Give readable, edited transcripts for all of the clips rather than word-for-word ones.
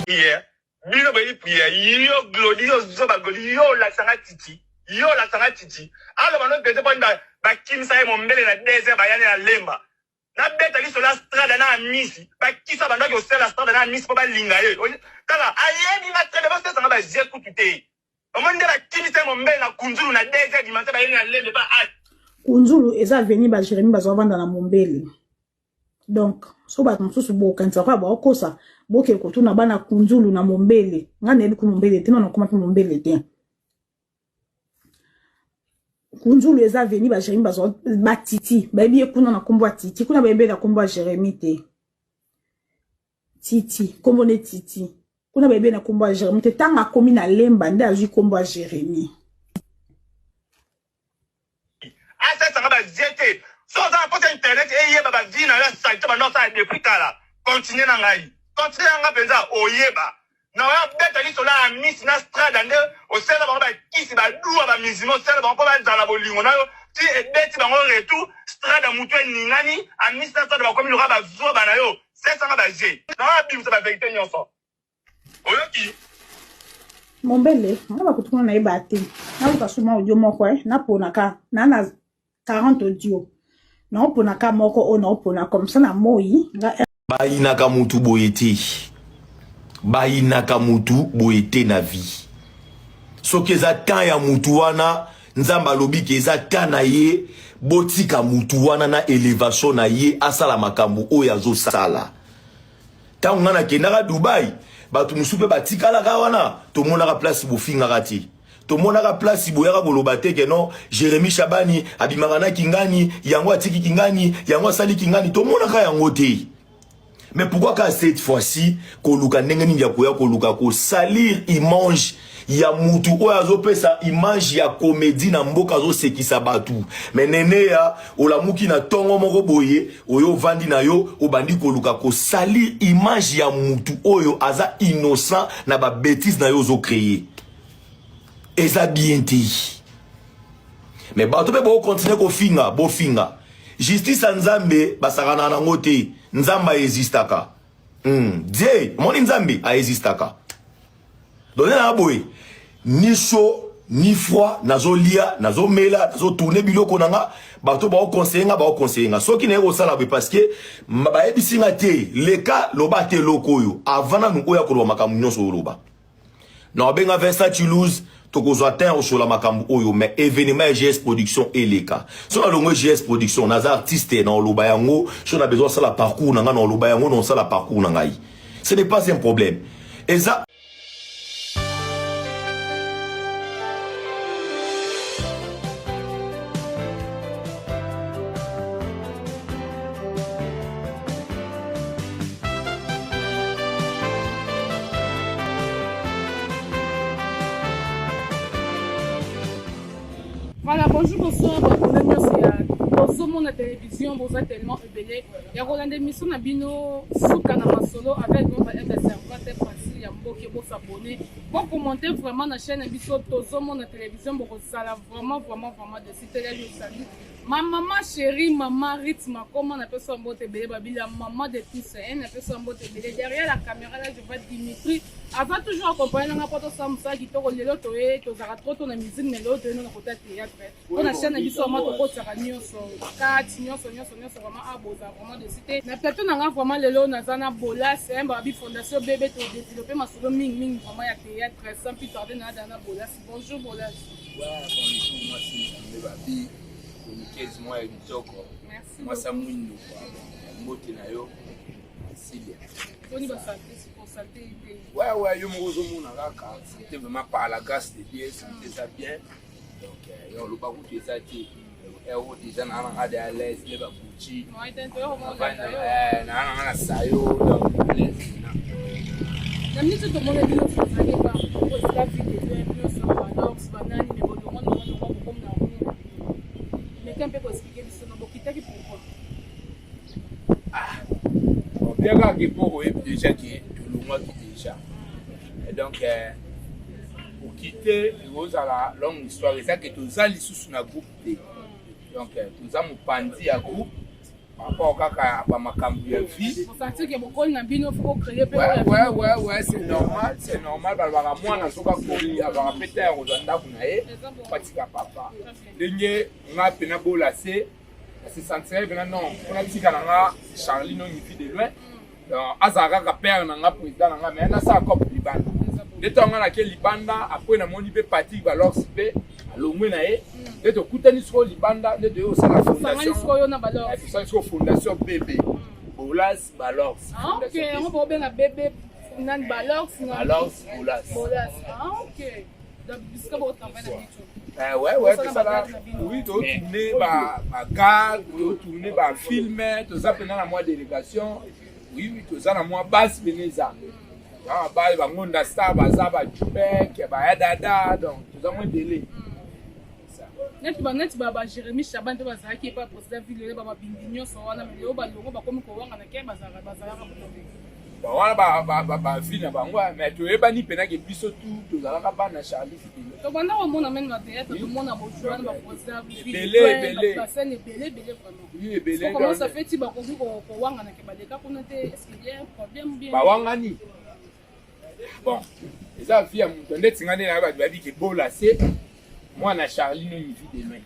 Prière bino boyebi prière yo glodi yo zoba glodi yo olakisa nga titi yo olakisa nga titi aloba no verite poni bakimisa ye mombele na desert bayani na lemba nabeta lisolo ya strada na amisi bakisa bandaki osala strada na amisi mpo balinga ye kaka ayebi nga très bien bosesa nga baje kutu te omoni nde bakimisa ye mombele na kunzulu na desert du matin bayani na lembe ba Kunzulu eza avenue ba Jeremie bazwa vanda na Mombele. Donc so bato mosusu bokanisa lokola baokosa bokende kotuna bana Kunzulu na Mombele. Nga nayebi ku Mombele te, nano nakoma mpe Mombele te. Kunzulu eza avenue ba Jeremie bazwa ba Titi, bayebi ye kuna na kombo ya Titi, kuna bayebi ye na kombo ya Jeremie te. Titi, kombo ne Titi. Kuna bayebi ye na kombo ya Jeremie te. Ntango akomi na Lemba nde azwi kombo ya Jeremie. Asalisa nga ba vie te. Soki oza na posa internet eyeba ba vie na yo ya salite banda osala depuis kala. Continuer na ngai. Continuer na nga penza oyeba. Na oya beta lisolo ya Miss na Strada nde osala bango ba kisi ba duwa ba musulman osala bango po bazala bolingo na yo ti ebeti bango retour Strada mutu eningani Amis na Strada bakomi lokola ba zoba na yo. Salisa nga ba jeux. Na oya bimisa ba verite nyonso. Oyoki? Mombele, nga bakutu kuna nayeba te. Naluka suma audio moko eh, naponaka na na 40 audio. Naoponaka moko oyo naopona comme ça na moi nga Bayinaka mutu boye te. Bayinaka mutu boye te na vie. Soki eza temps ya mutu wana, Nzambe alobi ke eza temps na ye, botika mutu wana na elevation na ye asala makambo oyo azosala. Tango nga nakendaka Dubai, bato mosusu mpe batikalaka wana, tomonaka place bofingaka te. Tomonaka place boyaka koloba te ke non, Jeremie Shabani abimaka na Kingani, yango atiki Kingani, yango asali Kingani, tomonaka yango te. Mais pourquoi ka cette fois-ci koluka ndenge nini ya koya koluka ko salir image ya mutu oyo azopesa image ya comédie na mboka azosekisa bato mais neneya olamuki na tongo moko boye oyo ovandi na yo obandi koluka kosalir image ya mutu oyo aza innocent na ba bêtises na yo ozo créer eza bien te mais bato mpe bokontinue kofinga bofinga justice ya nzambe basakanaka nango te nzambe aexistaka die omoni nzambe aexistaka donc nde na boye ni chaud ni froid nazolia nazomela nazotourne biloko na nga bato baoconseille nga baoconseille nga soki naye kosala boye parce que bayebisi nga te leka loba te eloko oyo avant nanu oyo akoloba makambo nyonso oloba na obenga Vincent Toulouse tokozwa temps ya kosola makambo oyo mais événement ya GS Production eleka so nalongwe GS Production naza artiste na oloba yango so na besoin osala parcours na ngai na oloba yango na osala parcours na ngai ce n'est pas un problème eza Voilà, bonjour, bonsoir, bakona nyonso ya bozomona télévision boza tellement ebele ya kolanda émission na bino suka na masolo avec notre humble servante Francine ya Mboke. Bosabonne, bokommente vraiment na chaîne na biso tozomona télévision, bokozala vraiment vraiment vraiment dessus. Tele yo salut ma maman chérie, maman Rit Makoma, na peso mbote ebele babila maman de tous hein, na peso mbote ebele derrière la caméra là je vois Dimitri aza toujours accompagné nanga po tosala mosala kitoko. Lelo toye tozalaka trop to na musique, mais lelo toye na kota théâtre mpo na chaîne na biso vraiment tokosaka nyonso kati nyonso nyonso nyonso vraiment aboza vraiment de cité na plateau na nga vraiment. Lelo naza na Bolas hein, babi fondation bebe to développer masolo mingi mingi vraiment ya théâtre. Sans plus tarder na na Bolas. Bonjour Bolas. Ouais, bonjour mwasi Nzambe babi chroniqueuse mwa ya kitoko mwasi ya mwindu mbote na yo Silia. Boni ba santé siko santé te? Ouais ouais, yo moko ozomona kaka santé vraiment par la grâce de Dieu santé eza bien donc yo oloba kutu eza te ero déjà naa nanga de à l'aise nde bagucci naa nanga na sayo donc à l'aise na na miniti tomona bino tozalaki ba président vide de bino Salvador banani me bolongo longo longo bokomi na rue na bino meka mpe koexplike biso na bokitaki pourquoi? Ah bien kaka ke mpo oyebi déjà ke tolongwaki déjà et donc okite ekozala longue histoire eza ke toza lisusu na groupe te donc toza mopanzi ya groupe. Par rapport kaka ba makambo ya vie. Osentir que bokoli na bino faut créer pe ouais, ouais, ouais, ouais, c'est normal, c'est normal. Balobaka mwana soki akoli azwaka mpe ta ya kozwa ndako na ye batika papa. Ndenge nga mpena bola se se sentirait mpena non mpona tika na nga Charlie non vie de loin. Donc azala kaka père na nga président na nga mais nasala cope libanda. Nde ntango nga nake libanda après namoni mpe Patrick Balors mpe alongwe na ye nde tokutani sikoyo libanda nde toye kosala fondation tosali sikoyo fondation bebe Bolas Balors. Ah, ok yango bobenga bebe nani Balors Balors Bolas. Bolas ah ok donc bisika botravaille na biso. Eh ouais ouais tosala oui totourne ba ba gag totourne ba film toza mpena na mwa délégation oui oui toza na mwa base pene eza ba bangonda star baza ba jubek ba ya dada donc toza mwa ebele. Neti ba neti ba ba Jérémie Chaban mpe bazalaki epai président Vilele ba mabindi nyonso wana mais lelo balongo bakomi kowangana ke bazalaka bazalaka Bon, wana bavi na bango mais toyebani mpena ke biso tu tozalaka bana Charlie Fidele. Tobanda komona meme na théâtre tomona bozwana ba président ebele ebele bascène ebele ebele vraiment. Oui ebele. Comment ça fait ti bakoki kowangana ke baleka kuna te est-ce qu'il y a un problème bien? Bawangani. Bon, eza vie ya moto ndeti nga nde na bato bayebi ke bola se mwana Charlie no vie de loin.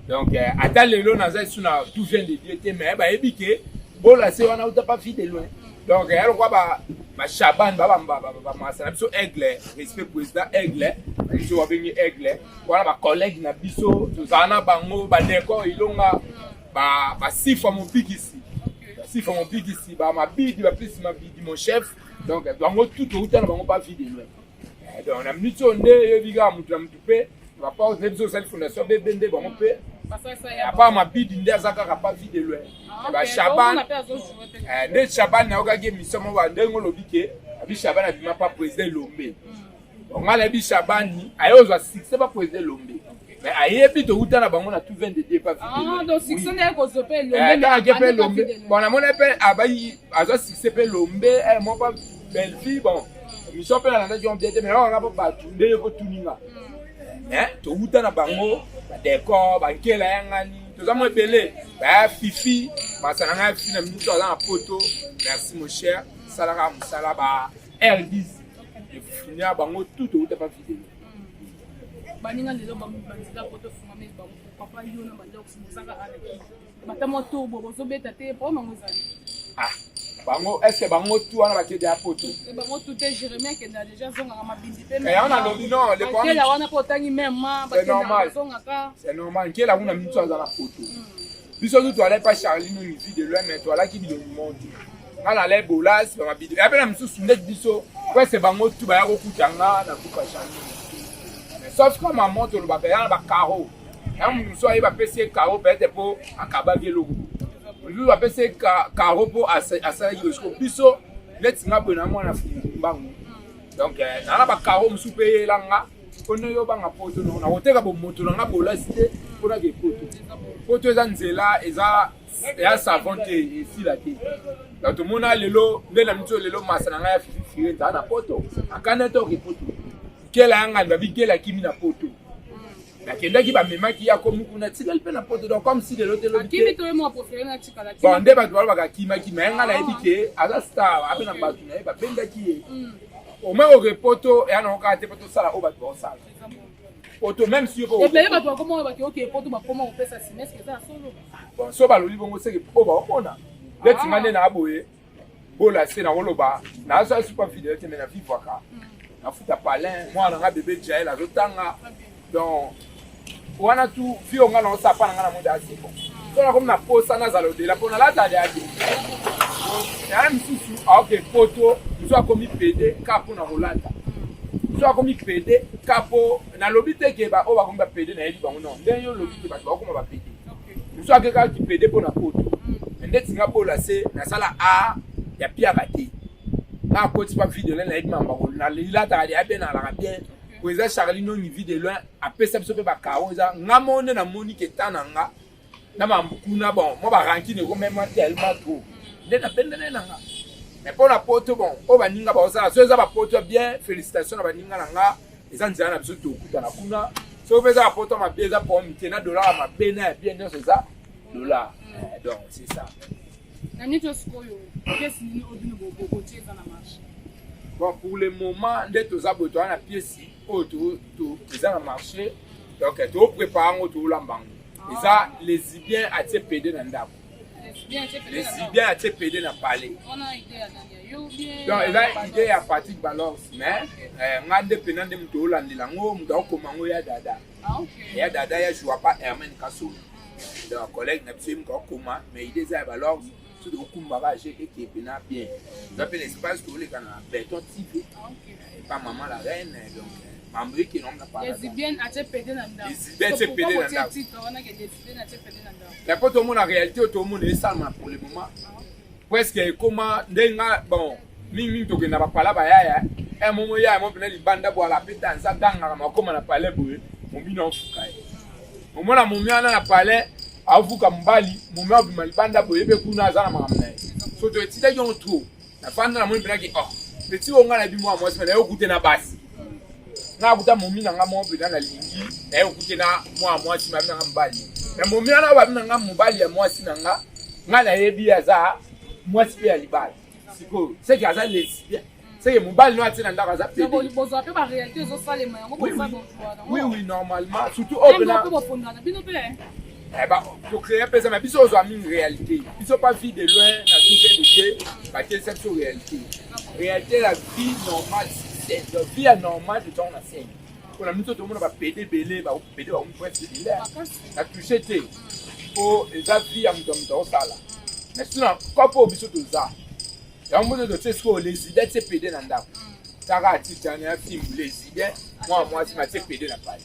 Donc euh, ata lelo naza lisusu na tout vient de Dieu te mais bayebi ke bola se wana uta pa vie de loin. Donc ya lokwa ba ba Chaban ba ba ba ba masa na biso aigle respect président aigle biso babengi aigle wana ba collègue na biso tozala na bango ba décor ilonga ba ba sifa mobikisi ba sifa mobikisi ba mabidi ba plus mabidi mon chef. Donc bango tout touta na bango pas vie de loin. Eh, donc na minute oyo nde yebi kaka moto na moto mpe rapport nde biso osali fondation bebe nde bango mpe apa mabidi nde aza kaka pas vie de loin. Ah, Ba Chaban eh, nde Chaban nayokaki émission moko ndenge olobi ke abi Chaban abima pa président Elombe. Bon, nga nayebi Shabani aye ozwa succès pa président Elombe. Mais ayebi towuta na bango na tout 22 pa Ah, donc succès nde akozwa mpe Elombe. Eh, ntango ake mpe Elombe. Bon, namoni mpe abayi azwa succès mpe Elombe, eh, moi pa Bellevue, bon. Mission mpe nalandaki yango bien te, mais nayoka mpo bato nde yo kotuni nga. Mais towuta na bango ba décor, ba nkela ya ngani, toza mwa ebele. Ba Fifi, masana ngai Fifi na minute aza na poto. Merci mon cher, salaka mosala ba R10. Efunia bango tout outa pa video. Baninga lelo banzela poto fungami bango papa yo na balox bozaka alaki bata mwa tour bo bozobeta te problème yango ezali. Ah bango est ce que bango tout wana bakende ya poto? Bango tout te Jérémie akenda déjà azongaka mabindi pe. Yango nalobi non le problème. Nkela wana po otangi même ma bakenda bazongaka. C'est normal Nkela kuna mitu aza na poto. Biso tout toalaki pa Charlie nous vie de loin mais toalaki bilongi monte. Nga na lai bolas ba mabidi. Ya pe na misusu ndeti biso presque bango tout baya kokuta nga na groupe ya Charlie. Mais sauf que maman tolobaka ya na ba carreau. Ya mutu mosusu aye bapesi ye carreau peut-être po akabaki eloko. Mosusu bapesi ye carreau po asalaki eloko. Biso neti nga boye na mwana mbangu. Donc na na ba carreau mosusu pe eyela nga. Mpo nde yo obanga poto no nakoteka bomoto na nga bolasi te mpo nake poto. Poto eza nzela eza ya savon te esila te. Donc tomona lelo nde na miso lelo masa na ngai ya fifi fire nzala na poto akana te oke poto. Kela ya ngani babi kela kimi na poto. Nakendaki bamemaki ye akomi kuna tikali mpe na poto donc comme si lelo te lobi te. Bon nde bato balobaka akimaki mais ngai nayebi ke aza star ape na bato na ye babendaki ye. Au moins oke poto eya nango kaka te po tosala oyo bato baosala poto même si yo ebele bato bakoma oyo bake oke poto bakoma kopesa nsima eske eza ya solo? Bon so balobi bongo seke oyo baomona neti nga nde na boye bola se nakoloba nazwa super video te me na vivwaka nafuta palin mwana nga bebe jael azotanga donc wana tu vi oyo nga naosala mpa na nga na mode ase bon so nakomi na posa nazala odela mpo nalata de ate ya misusu aoke poto mosusu akomi pede ka mpo na kolata mosusu akomi pede ka mpo nalobi te ke oyo bakomi bapede nayebi bango non ndenge yo olobi te bato bakokoma bapede mosusu ake kaka kipede mpo na poto ndeti nga bola se nasala a ya piaka te nga akoti pa video nayebi mambo nalataka de abe nalaka bien po eza Charlie Nongi vie de loin apesa biso mpe bakaro eza nga moko nde namoni ke temps na nga na mambo kuna bon mwa barankine ekomema tellement trop nde napendene na nga mais mpo na poto bon oyo baninga baosala so eza bapoto ya bien félicitation na baninga na nga eza nzela na biso tokutana kuna soki mpe eza bapoto ya mabe eza problème te na dollar ya mabe na ya bien nyonso eza dollar donc c'est ça. Na neti oyo sikoyo pièce nini oyo bino bokotie eza na marché? Bon, pour le moment nde toza boye, toza na pièce oyo eza na marché, donc toprépare yango, toolamba yango. Eza lesbien atie pede na ndako, lesbien atie pede na palais. Donc eza idée ya Patrick Balors, mais nga nde mpena nde moto olandela yango, moto akokoma yango ya dada, ya dada ya joua pa Hermaine Kasolo. Donc collègue na biso ye moto akokoma, mais idée eza ya Balors. Soki tokokumbaka age eke mpena bien, eza mpe na espace toleka na Beton TV epa mama la reine. Donc mambo eke nango na Lesbienne atie pede na ndako. Lesbienne atie pede na ndako. Titre wana ke lesbienne atie pede na ndako. Mais po tomona réalité oyo tomona esalama pour le moment, presque ekoma ndenge nga bon mingimingi tokenda bapala bayaya momo yaya mo mpena libanda bwala mpe dansa gangaka makoma na palais boye, momino afuka ye, omona momi wana na palais avuka mobali, momi abima libanda boye mpe kuna aza na makambo na ye. So toetidaki yango trop, nafanda namoni mpenaki oh petit oyo ngai nayebi mwa mwasi me naye okute na basi, nga akuta momi na nga moko mpenza nalingi naye okute na mwa mwasi babi na nga mobali, me momi wana babi na nga mobali ya mwasi na nga, ngai nayebi aza mwasi mpe ya libala. Sikoyo seke aza lesbien, seke mobali no atie na ndako aza pede. Bozwa mpe baréalité ezosalema yango. Oui, normalement surtout oyo mpena mpe bofondana bino mpe. Tocréer mpenza, mais biso ozwa mingi réalité, biso pas vie de loin na soutien de Dieu batelisa biso réalité, réalité la vie normale, scène, donc vie ya normale totango na scène mpona biso tomona bapede ebele, bapede bakomi presque ebele na touche te, mpo eza vie ya moto ya moto akosala. Mais sina kopo oyo biso toza yango mboto totie sikoyo lesbien tie pede na ndako, taka atitana ya film lesbien mwa mwasi matie pede na pale.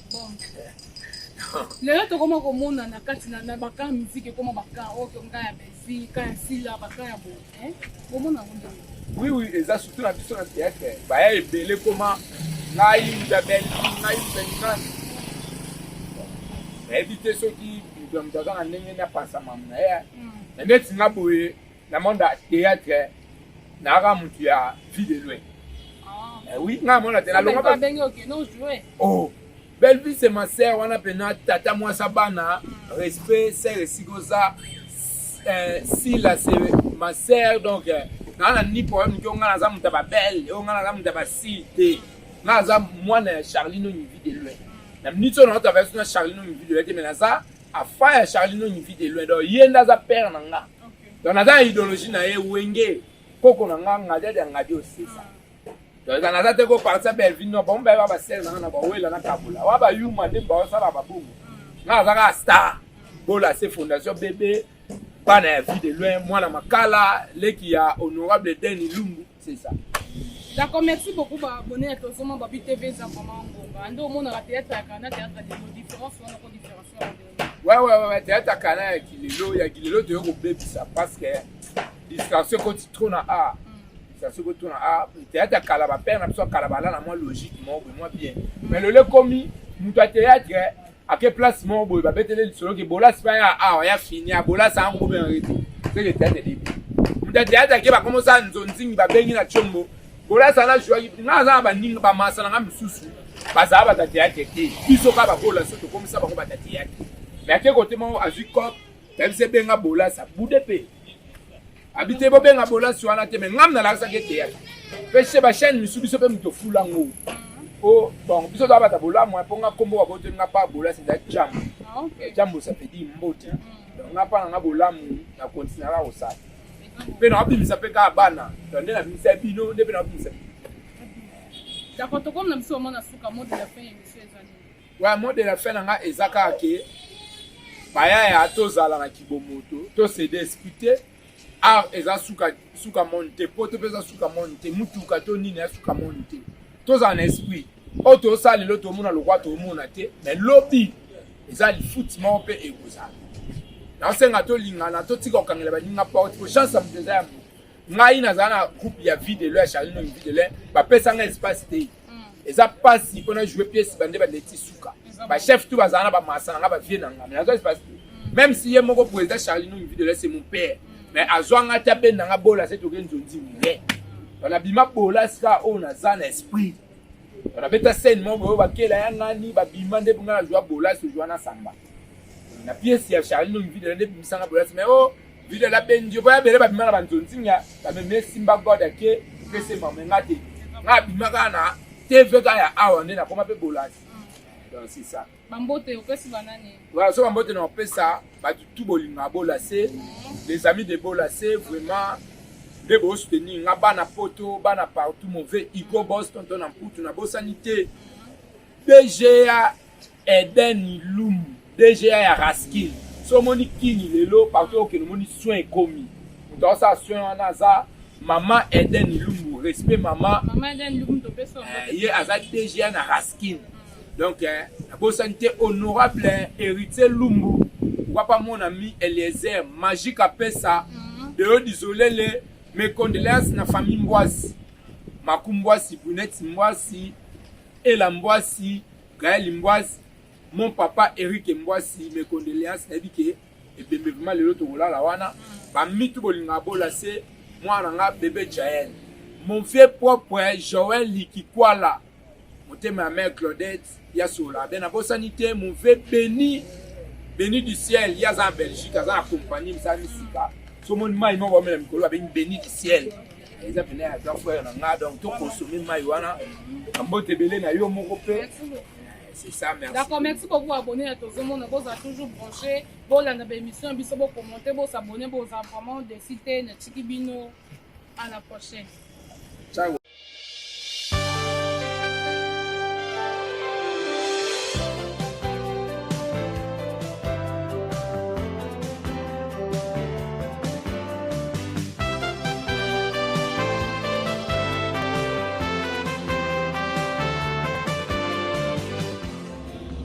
Lelo tokoma komona na kati na baka musique ekoma baka oyo nga ya Belvi ka ya Sila, baka ya boye, bomona yango ndenge? Oui, eza surtout na biso na théâtre, baya ebele koma ngai mutu ya Belvi, ngai mutu ya nani, nayebi te soki moto ya moto aza na ndenge nde apansa mamu na ye. Na neti nga boye na monde ya théâtre nayaka mutu ya vie de loin. Oui, nga mona te nalonga. Oh, Bellevue c'est ma sœur wana pena, tata mwasa bana, respect sœur esika oza. Sila c'est ma sœur, donc naa na ni problème que nga naza moto ya babele oyo, nga naza moto ya basile te, nga naza mwana ya Charlie Noni vie de loin. Na minute oyo naotavaya so na Charlie Noni vie de loin te, mais naza afa ya Charlie Noni vie de loin, donc ye nde aza père na nga, donc naza na idéologie na ye wenge koko na nga ngadiadi ya ngadi osesa. Donc naza te kopartir Bellevue, non, bango bayeba basere na nga na bawela na kabola wa bayuma nde baosala babongo, nga naza kaka star bola se fondation bebe bana ya vie de loin, mwana makala leki ya honorable Deni Lumbu, c'est ça. D'accord, merci beaucoup baabonné ya Tozoma Babi TV. Eza vraiment ngonga nde omonaka théâtre ya kana, théâtre ya lelo, différence wana ko différence wana? Ouais, théâtre ya kana ya kilelo toye kobebisa parce que distraction ekoti trop na art, distraction ekoti trop na art. Théâtre ya kala, bapère na biso ya kala bala na mwa logique moko boye mwa bien, mais lelo ekomi moto ya théâtre ake place moko boye, babetele lisolo ke bolasi pa ya awa ya fini ya bolasi yango bobengaka te seke théâtre début. Moto ya théâtre ake bakomosala nzonzingi, babengi na tiombo bolasi ana jouaki. Nga aza na baninga bamasa na nga misusu bazala bato ya théâtre te, biso kaka bakola so tokomisa bango bato ya théâtre, mais ake kote moko azwi cop yabisi ebenga bolasi abude mpe abi te bobenga bolasi wana te, mais ngam nalakisaki théâtre mpe che bachaîne misu biso mpe moto ofula yango o. Bon, biso toza bata bolamu mpo nga nkombo baboteli nga pa bolasi eza jambo, jambo ça veut dire mbote. Donc nga mpa na nga bolamu na continuera kosala mpe naobimisa mpe kaka bana, donc nde nabimisa bino nde mpe naobimisa bino. D'accord, tokomi na biso omona suka. Mot de la fin ya émission eza nini? Ouais, mot de la fin na nga eza kaka ke bayaya tozala na kibomoto, tocéder esprit te. Art eza suka suka monde te, poto mpe eza suka monde te, mutuka to nini ya suka monde te. Tozala na esprit oyo tozosala lelo, tomona lokwa tomona te, mais lobi eza lifuti moko mpe ekozala. Naosenga tolingana, totika kokangela baninga porte po chance ya moto eza ya moto. Ngai nazala na groupe ya vie de loin ya Charlie Nongi vie de loin, bapesanga espace te, eza mpasi mpona jouer pièce bande bandeti suka bachef tout bazala na bamasa na nga bavie na nga, mais nazwa espace te, même si ye moko président Charlie Nongi vie de loin c'est mon père, mais azwanga te abenda nga bola se toke nzonzi ne nabima bola sika oyo naza na esprit nabeta scène moko boyo bakela ya ngani babima nde nga nazwa bolasi ozwa na samba na pièce ya Charlie Nongi vie de loin nde bimisanga bolasi, mais o oh, Video la bendio po ebele babima na banzonzinga bamemi esimba god ake pese mama nga te nga abima kaka na tv kaka ya awa nde nakoma mpe bolasi donc c'est ça. Bambote opesi banani? Voilà, so bambote na opesa bato tout bolinga bolase, les amis de bolase vraiment nde bosoutenir nga bana poto bana partout mauvais Hugo Boss tonton na mputu nabosani te DGA Eden Lumbu DGA ya Raskin so omoni kini lelo partout okende omoni soin ekomi moto aosala soin wana aza mama Eden Lumbu respect mama, mama Eden Lumbu topesa eh, ye aza DGA na Raskin donc eh, nabosani te honorable héritier Lumbu pourquoi pas mon ami Eliezer Magique apesa mm -hmm. Deo Dizolele mes condoléances na famille Mbwasi Maku Mbwasi Brunette Mbwasi Ela Mbwasi, Gaël Mbwasi, mon papa Eric Mbwasi, mes condoléances, nayebi ke ebembe vraiment lelo tokolala wana. Ba mitu bolinga bola se mwana nga bébé Jaël. Mon vieux propre Joël Likikwala, motema ya mère Claudette ya sola. Ben nabosani te mon vieux Béni Béni du ciel, ye aza na Belgique, aza na compagnie misala misika. So moni mai moko bamela mikolo babengi Béni du ciel. Eza pene ya grand frère na nga donc to consommer mai wana. Mbote ebele na yo moko pe. C'est ça, merci. D'accord, merci beaucoup abonné à Tozomona, boza toujours branché, bolanda ba émission biso bo commenter, bo s'abonner, boza vraiment décidé na tiki bino. À la prochaine.